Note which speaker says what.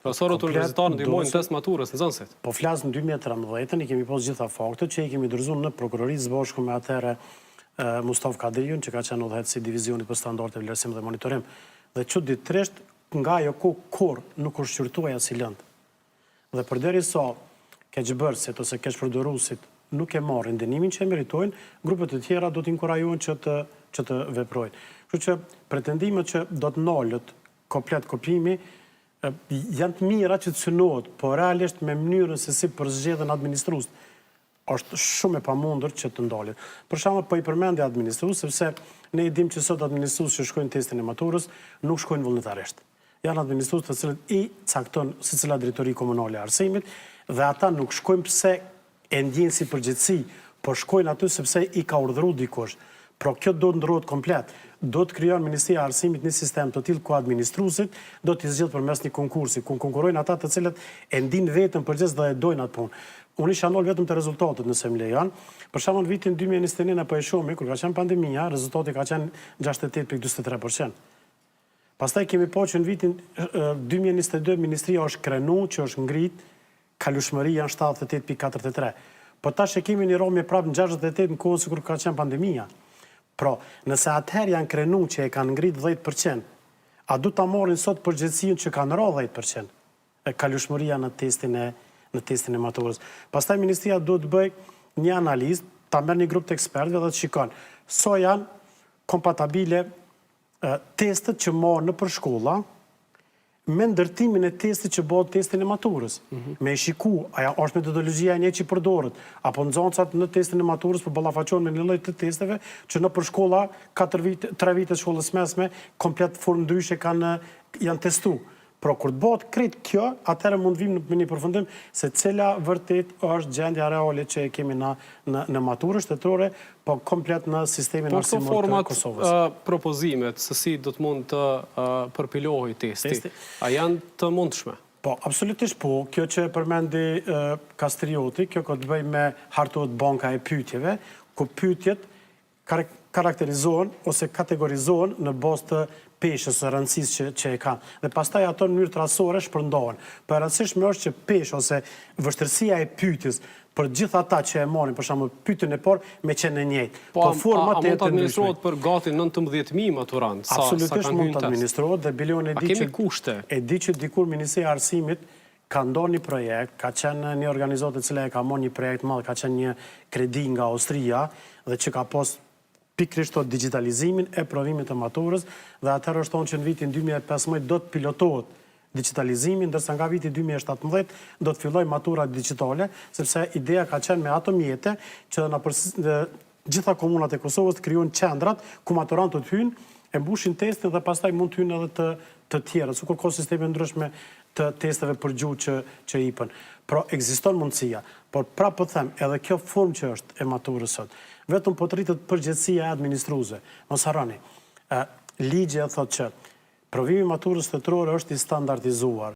Speaker 1: Profesorët universitarë ndihmojnë në test maturës nxënësit.
Speaker 2: Po flas në 2013-ën, i kemi pas gjitha faktet që i kemi dorëzuar në prokurori së bashku me atëherë Mustafë Kadriun, që ka qenë udhëheqës i divizionit për standarde, vlerësim dhe monitorim. Dhe çuditërisht nga ajo kohë kurrë nuk u shqyrtua si lëndë. Dhe përderisa keqbërësit ose keqpërdoruesit nuk e marrin dënimin që e meritojnë, grupet e tjera do të inkurajohen që të që të veprojnë. Kështu që pretendimet që do të ndalet komplet kopjimi janë të mira që të synohet, po realisht me mënyrën se si përzgjedhen administruesit është shumë e pamundur që të ndalet. Për shembull, po i përmendi administrues, sepse ne i dim që sot administrues që shkojnë testin e maturës nuk shkojnë vullnetarisht. Janë administrues të cilët i cakton secila drejtori komunale e arsimit dhe ata nuk shkojnë pse e ndjejnë si përgjegjësi, po shkojnë aty sepse i ka urdhëru dikush. Pra kjo duhet ndrrohet komplet. Duhet të krijon Ministria e Arsimit një sistem të tillë ku administruesit do t'i zgjedhë përmes një konkursi, ku konkurrojnë ata të cilët e ndijnë veten përgjegjës dhe e dojnë atë punë. Unë isha ndalë vetëm te rezultatet, nëse më lejon. Për shembull në vitin 2021 ne po e shohim, kur ka qenë pandemia, rezultati ka qenë 68.43 për qind. Pastaj kemi pa që në vitin 2022 Ministria është krenu që është ngrit kalueshmëria janë 78.43. Po tash e kemi një ramje prapë në 68 në kohën sikur ka qenë pandemia. Pra, nëse atëherë janë krenu që e kanë ngrit 10%, a du ta marrin sot përgjegjësinë që kanë ra 10% e kalueshmëria në testin e në testin e maturës. Pastaj ministria duhet të bëjë një analizë, ta merr një grup të ekspertëve dhe të shikon sa janë kompatabile testet që marrin nëpër shkolla me ndërtimin e testit që bëhet testin e maturës. Mhm. Me e shiku, a është metodologjia e njëjtë që përdoret, apo nxënësat në testin e maturës po ballafaqohen me një lloj të testeve që nëpër shkolla 4 vite, 3 vite të shkollës mesme komplet formë ndryshe kanë janë testu. Pra kur të bëhet krejt kjo, atëherë mund të vijmë në një përfundim se cila vërtet është gjendja reale që e kemi në në në maturën shtetërore, po komplet në sistemin
Speaker 1: Po këto
Speaker 2: arsimor të
Speaker 1: format,
Speaker 2: Kosovës.
Speaker 1: propozimet se si do të mund të përpilohej testi,
Speaker 2: Testi.
Speaker 1: a janë të mundshme?
Speaker 2: Po, absolutisht po. Kjo që e përmendi Kastrioti, kjo ka të bëjë me hartohet banka e pyetjeve, ku pyetjet karakterizohen ose kategorizohen në bazë të peshës së rëndësisë që që e kanë dhe pastaj ato në mënyrë trasore shpërndahen. Po e rëndësishme është që pesha ose vështirësia e pyetjes për gjithë ata që e marrin, për shembull, pyetjen e parë me qenë e njëjtë.
Speaker 1: Po,
Speaker 2: Po
Speaker 1: a, a
Speaker 2: format
Speaker 1: mund
Speaker 2: të
Speaker 1: të
Speaker 2: jetë të ndryshme.
Speaker 1: administrohet për gati 19.000 maturantë, sa, sa
Speaker 2: Absolutisht
Speaker 1: kanë
Speaker 2: mund
Speaker 1: hyrë
Speaker 2: të
Speaker 1: në test?
Speaker 2: administrohet dhe bile unë e
Speaker 1: A
Speaker 2: di
Speaker 1: kemi
Speaker 2: që
Speaker 1: kushte?
Speaker 2: e di që dikur Ministria e Arsimit ka ndarë një projekt, ka qenë një organizatë e cila e ka marrë një projekt të madh, ka qenë një kredi nga Austria dhe që ka pas pikërisht të digitalizimin e provimit të maturës dhe atëherë është thonë që në vitin 2015 do të pilotohet digitalizimi, ndërsa nga viti 2017 do të fillojë matura digjitale, sepse ideja ka qenë me ato mjete që në gjitha komunat e Kosovës të krijojnë qendrat ku maturantët hyjnë, e mbushin testin dhe pastaj mund të hyjnë edhe të të tjerët, sikur ka sisteme ndryshme të testeve për gjuhë që që ipen. Pra ekziston mundësia, por prapë po them, edhe kjo formë që është e maturës sot, vetëm po të rritet përgjegjësia e administruesve. Mos harroni, ë ligji e thotë që provimi i maturës shtetërore është i standardizuar.